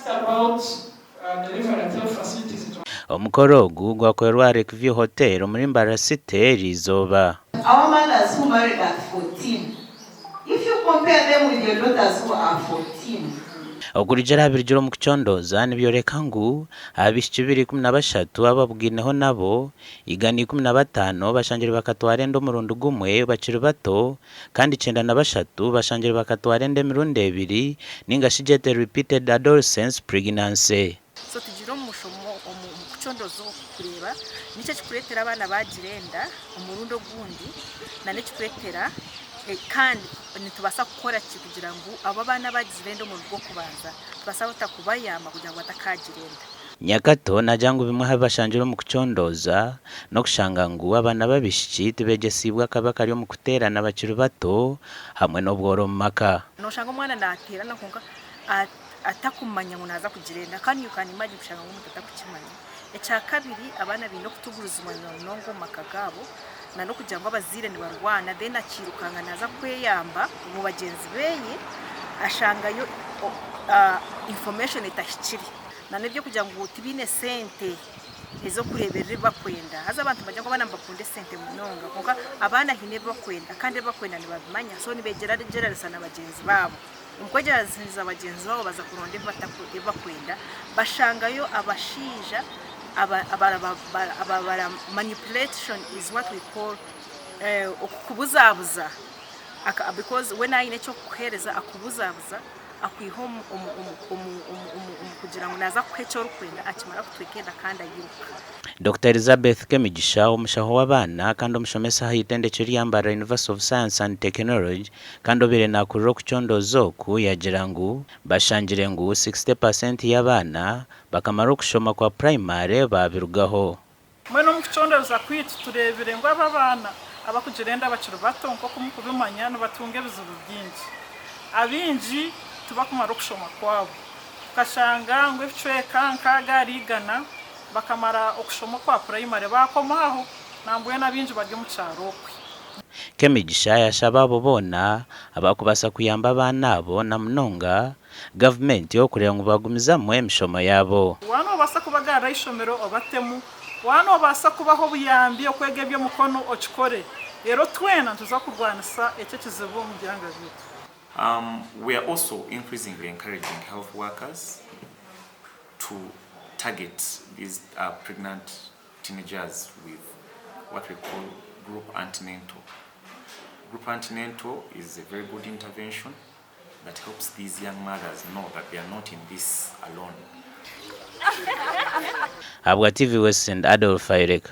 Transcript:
About delivery at health facilities it was. Omukoro ogu gwakorerwa aha Lake View Hotel omuri Mbarara City eriizooba. Our mothers who married at 14, if you compare them with your daughters who are 14. Okurugiirira aha birugire omu kucondooza nibyoreka ngu aha baishiki 213 ababugaineho nabo, 115 bashangire bakatwara enda omurundi gumwe bakiri bato kandi 93 bashangire bakatwara enda emirundi ebiri ninga shi gyete repeated adolescence pregnancy. So tugiire omu mushomo omu kucondooza oku kureeba niki ekikureetera abaana baagira enda omurundi ogundi na n'ekikureetera kandi nitubaasa kukora ki kugira ngu abo abaana abaagizire enda omurundi gw'okubanza tubaasa tuta kubayamba kugira ngu batakaagira enda. Nyakato naagira ngu bimwe aha bi bashangire omu kucondooza n'okushanga ngu abaana b'abaishiki tibeegyesiibwe akabi akari omu kuteerana bakiri bato hamwe n'obworo omu maka. Nooshanga omwana naateerana kwonka atakumanya ngu naaza kugira enda kandi you can imagine kushanga ngu omuntu atakukimanya. Ekyakabiri abaana baine okutugurizibwa munonga omu maka gaabo na n'okugira ngu abazaire nibarwana then akiirukanga naaza kweyamba omu bagyenzi beye ashangayo information etahikire. Na n'eby'okugira ngu tibaine sente ez'okureeberera ebi barikwenda. Haza abantu nibagira ngu abaana nibakunda esente munonga kwonka abaana haine ebi barikwenda kandi ebi barikwenda nibabimanya so nibeegyeragyeranisa na bagyenzi baabo. Omu kwegyeragyeranisa bagyenzi baabo baza kuronda ebi barikwenda bashangayo abashaija aba manipulation is what we call okukubuzabuza because we naaba aine eki arikukuheereza akubuzabuza akwiha omu kugira ngu naaza kukuha eki orikwenda akimara kutweka enda kandi airuka. Dokita Elizabeth Kemigisha, omushaho w'abaana kandi omushomesa aha itendekyo rya Mbarara University of Science and Technology kandi obaire naakurira okucondooza oku yaagira ngu bashangire ngu 60 pasenti y'abaana bakamara okushoma kwa purayimare baabirugaho. Mbwenu omu kucondooza kwaitu tureebire ngu abo abaana abarikugira enda bakiri bato nk'oku murikubimanya nibatunga ebizibu bingi. Abaingi tibakumara okushoma kwabo. Tukashanga ngu ebicweka nkaaga ahari igana bakamara okushoma okwa purayimare baakoma aho, nambwenu abaingi bari omu kyaro okwe. Kemigisha yashaba abo boona abakubaasa kuyamba abaana abo na munonga gavumenti okureeba ngu bagumizamu emishomo yaabo. Waaba noobaasa kubagarura aha ishomero obatemu. Waaba noobaasa kubaha obuyambi okwega eby'omukono okikore. Reero twena nituza kurwanisa eki ekizibu omu byanga byaitu. We are also increasingly encouraging health workers to target these pregnant teenagers with what we call group antenatal. Group antenatal is a very good intervention that helps these young mothers know that they are not in this alone. Ahabwa TV West and Adolf Ayoreka.